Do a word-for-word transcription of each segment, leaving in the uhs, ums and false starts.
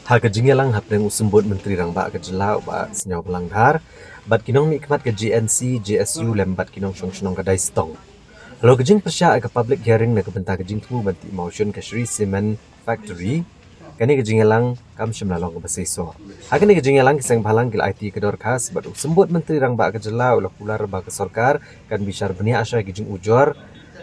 Ha ka jingïalang hapdeng u Symbud Myntri Rangbah ka jylla u Bah Sniawbhalang Dhar bad ki nongmihkhmat ka G N C, G S U lem bad ki nongshong shnong ka Daistong. Halor ka jingpyrshah ïa ka public hearing na ka bynta ka jingthmu ban tih mawshun ka Shree Cement Factory, kane ka jingïalang kam shym la long kaba seisoh. Ha kane ka jingïalang ki seng bhalang ki la aiti ka dorkhas bad u Symbud Myntri Rangbah ka jylla u la kular ba ka sorkar kan bishar bniah shuwa ïa ki jingujor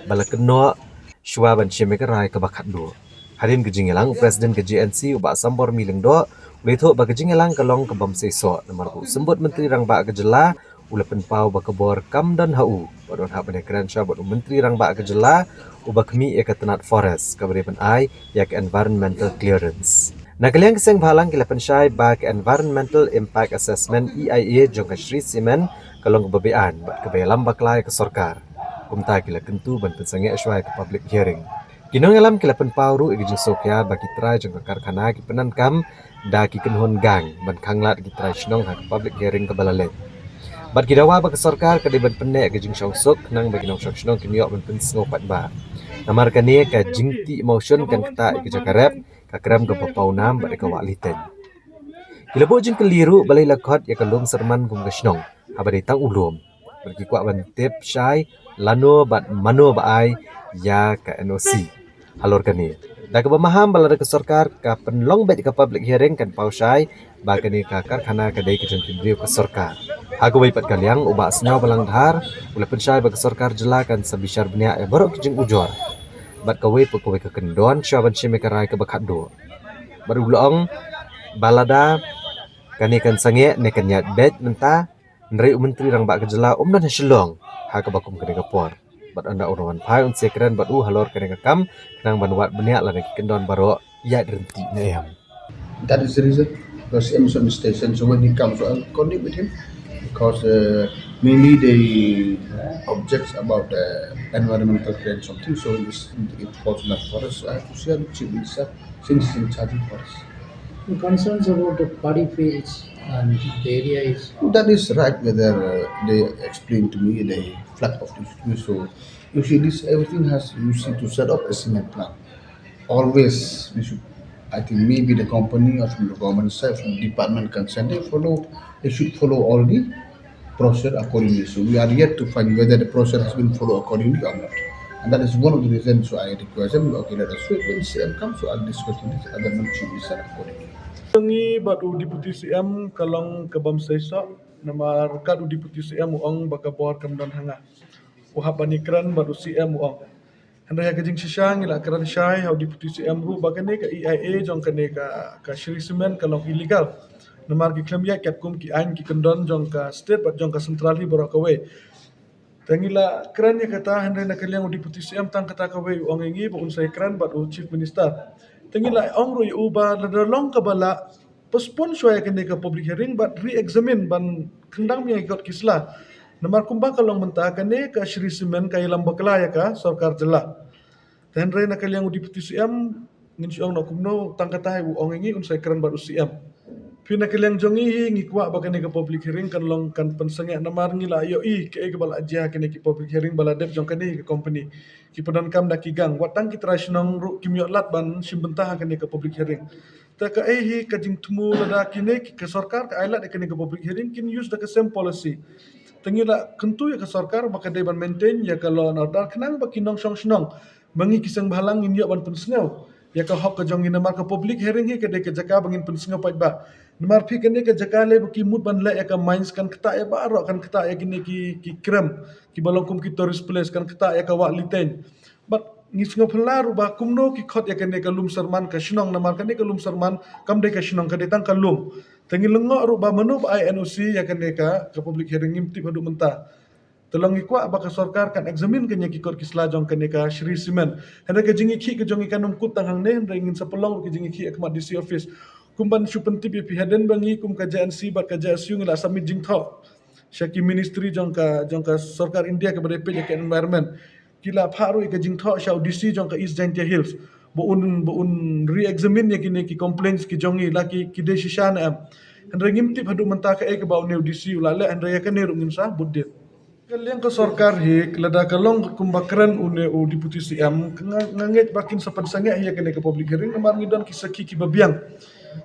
ba la kynnoh shuwa ban shim ïa ka rai kaba khatduh. Hadien ka jingïalang, u President ka G N C u Bah Sambor Mih Lyngdoh u la ïathuh ba ka jingïalang ka long kabym seisoh namar ba u Symbud Myntri Rangbah ka jylla u la pynpaw ba ka bor kam don ha u, ba don ha ban ïakren shuwa bad u Myntri Rangbah ka jylla uba khmih ïa ka tnat forest kaba dei ban ai ïa ka environmental clearance. Na ka liang ki seng bhalang ki la pynshai ba ka Environmental Impact Assessment, E I A, jong ka Shree Cement ka long kaba beaiñ bad kaba ïalam bakla ïa ka sorkar. Kumta ki la kyntu ban pynsangeh shuwa ïa ka public hearing. Ki nongïalam ki la pynpaw ruh ïa ka jingsngewkhia ba ki trai jong ka karkhana ki pyndonkam da ki kynhun gang ban khanglad ki trai shnong ha ka public hearing kaba la leit. Bad ki dawa ba ka sorkar ka dei ban pynneh ïa ka jingshongsuk khnang ba ki nongshong shnong kin ïoh ban pynsngew paidbah. Namar kane ka jingtih mawshun kan ktah ïa ka jaka rep, ka krem kaba paw nam bad ïa ka wah litein. Ki la buh jingkylli ruh balei la khot ïa ka lum Syrman kum ka shnong haba dei tang u lum. Bad ki kwah ban tip shai lano bad mano ba ai ïa ka N O C halor kane. Da kaba maham ba lada ka sorkar ka pynlong beit ka public hearing kan paw shai ba kane ka karkhana ka dei ka jong ki briew ka sorkar. Ha kawei pat ka liang u Bah Sniawbhalang Dhar u la pynshai ba ka sorkar jylla kan sa bishar bniah ïa baroh ki jingujor bad kawei pa kawei ka kyndon shuwa ban shim ïa ka rai kaba khatduh. Bad u la ong ba lada kane kan sangeh ne kan ïaid beit mynta, hynrei u Myntri Rangbah ka jylla um don ha Shillong ha kaba kum kane ka por. Bad ynda u nang wan phai un sa ïakren bad u halor kane ka kam khnang ban wad bniah lada ki kyndon baroh ïaid ryntih ne em. That is the reason. Because M S M station, so when he comes, so I'll coordinate with him. Because uh, mainly they object about the environmental clearance something. So it, is, it falls in the forest. So I have to share with Chief Minister since he's in charge of forest. The concerns about the paddy fields and the area is That is right. Whether uh, they explain to me, they flag off this to me. So you see, this everything has you see to set up a cement plant. Always we should. I think maybe the company or from the government side, from the department concerned, they follow. They should follow all the process accordingly. So we are yet to find whether the process has been followed accordingly or not. And that is one of the reasons why I request them, okay, let us wait when C M comes, so I'll discuss with this other non-chief minister accordingly. Ngi bad u Deputy C M ka long ka bym seisoh, namar kat u Deputy C M u ong ba ka bor kam don ha nga. U hap ban ïakren bad u C M u ong. Hynrei ha ka jingshisha ngi la kren shai ha u Deputy C M ruh ba kane ka E I A jong kane ka, ka Shree Cement ka long illegal. Namar ki khlem ïaid katkum ki aiñ ki kyndon jong ka state bad jong ka central hi baroh kawei. Te ngi la kren ïa kata, hynrei na ka liang u Deputy C M tang kata kawei u ong ïa ngi ba un sa ïakren bad u Chief Minister. Te ngi la ong ruh ïa u ba lada long kaba lah postpone shuwa ïa kane ka public hearing bad re-examine ban kyndang biang ïa ki kot ki sla. Namar kumba ka long mynta kane ka Shree Cement ka ïalam bakla ïa ka sorkar jylla. Te hynrei na ka liang u Deputy C M ngin shu ong noh kumno, tang kata hi u ong ïa ngi un sa ïakren bad u C M. Phi na ka liang jong ngi hi ngi kwah ba kane ka public hearing kan long kan pynsangeh namar ngi la ïohi kaei kaba la jia kane ki public hearing ba la dep jong kane ka company. Ki pyndonkam da ki gang, wat tang ki trai shnong ruh kim ïoh lad ban shim bynta ha kane ka public hearing. Te kaei hi ka jingthmu lada kine ki, ka sorkar ka ai lad ïa kane ka public hearing kin use da ka same policy. Te ngi la kyntu ïa ka sorkar ba ka dei ban maintain ïa ka law and order khnang ba ki nongshong shnong ma ngi ki seng bhalang ngin ïoh ban pynsngew ïa ka hok ka jong ngi namar ka public hearing hi ka dei ka jaka ba ngin pynsngew paidbah. Namar phi kane ka jaka lei ba ki mut ban leh ïa ka mines kan ktah ïa baroh, kan ktah ïa kine ki, ki krem kiba long kum ki tourist place, kan ktah ïa ka wah litein. Bad ngi sngewphylla ruh ba kumno ki khot ïa kane ka lum Syrman ka shnong namar kane ka lum Syrman kam dei ka shnong, ka dei tang ka lum. Te ngi lyngngoh ruh ba mano ba ai N O C ïa kane ka, ka public hearing ngim tip haduh mynta. Te long ngi kwah ba ka sorkar kan examine kane ki kot ki sla jong kane ka Shree Cement. Hynrei ka jingïakhih ka jong ngi kan ym kut tang hangne, hynrei ngin sa pynlong ruh ka jingïakhih ha khmat D C office. Kumban shu pyntip ïa phi, hadien ba ngi kum ka J N C bad ka J S U ngi la submit jingthoh sha ki ministry jong ka, jong ka sorkar India kaba dei peit ïa ka environment. Ki la phah ruh ïa ka jingthoh sha u D C jong ka East Jaintia Hills ba un, ba un re-examine ïa kine ki complaints ki jong ngi la ki, ki dei shisha ne em. Hynrei ngim tip haduh mynta kaei kaba une u D C u la leh, hynrei ïa kane ruh ngin sa bud dien. Ka liang ka sorkar hi lada ka long kumba kren une u Deputy C M, nga, nga ngeit ba kin sa pynsangeh hi ïa kane ka public hearing namar ngi don ki sakhi kiba biang.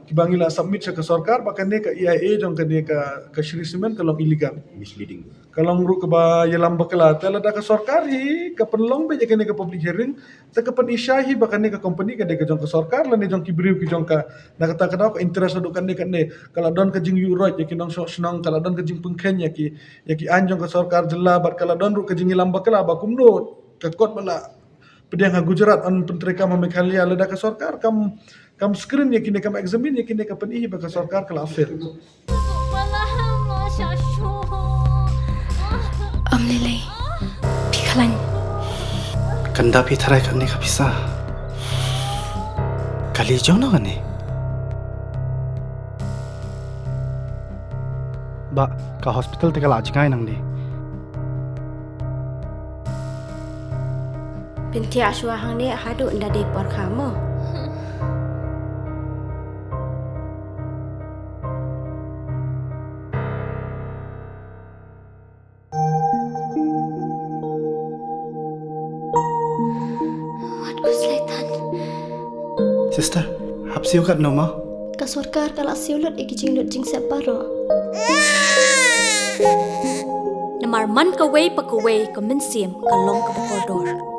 kiba ngi la submit sha ka sorkar ba kane ka E I A jong kane ka, ka Shree Cement ka long illegal. Misleading. Ka long ruh kaba ïalam bakla, te lada ka sorkar hi ka pynlong beit ïa kane ka public hearing, te ka pyni shai hi ba kane ka company ka dei ka jong ka sorkar lane jong ki briew ki jong ka. Na kata ka daw ka interest haduh katne katne, ka la don ka jingïuhroit ïa ki nongshong shnong, ka la don ka jingpynkheiñ ïa ki, ïa ki aiñ jong ka sorkar jylla, bad ka la don ruh ka jingïalam bakla ba kumno ka kot ba la pdiang ha Gujarat yn pyntreikam ha Meghalaya, lada ka sorkar kam, kam screen ïa kine, kam examine ïa kine, ka pyni hi ba ka sorkar ka la fail. Ym lei lei. Phi khlaiñ. Kan da phi tharai kane ka pisa. Kali jong no kane. Bah, ka hospital te ka la jngai nangne. Pynthiah shuwa hangne haduh ynda dei por kha mo. Wat ku slaitan. Sister, hap siew katno mo? Ka sorkar ka la siew lut ïa ki jinglut jingsep baroh. Namar man kawei pa kawei ka mynsiem ka long kaba kordor.